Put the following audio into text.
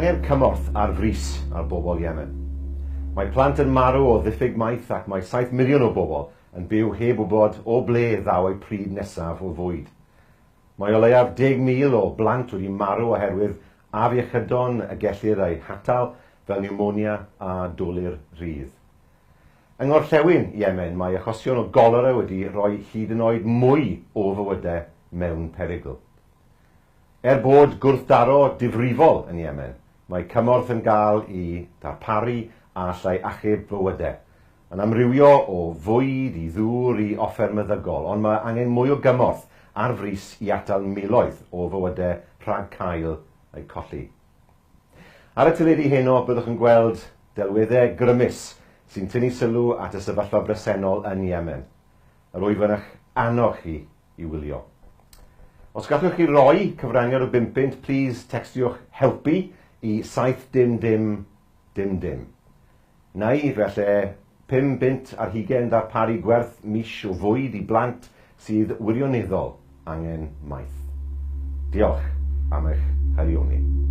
angen cymorth ar frys ar bobl Yemen. Mae plant yn marw o ddiffyg maeth ac mae 7 miliwn o bobl yn byw heb wybod o ble ddaw eu pryd nesaf o fwyd. Mae o leiaf 10,000 o blant wedi marw oherwydd afiechydon y gellir eu hatal fel niwmonia a dolur rhydd. Yng ngorllewin Yemen mae achosion o golera wedi rhoi hyd yn oed mwy o fywydau mewn perygl. Er bod gwrthdaro difrifol yn Yemen, mae cymorth yn gael i ddarparu a allai achub bywydau. Yn amrywio o fwyd i ddŵr i offer meddygol, ond mae angen mwy o gymorth ar frys i atal miloedd o fywydau rhag cael eu colli. Ar y teledu heno byddwch yn gweld delweddau grymus sy'n tynnu sylw at y sefyllfa bresennol yn Yemen. Yr wyf yn eich annog chi i wylio. Os gallwch chi roi cyfraniad o 5 bunt, plîs tecstiwch "helpu" i 7 dim dim dim dim. Neu felly 5 bunt ar hugain ddarparu gwerth mis o fwyd i blant sydd wirioneddol angen maeth. Diolch am eich haelioni.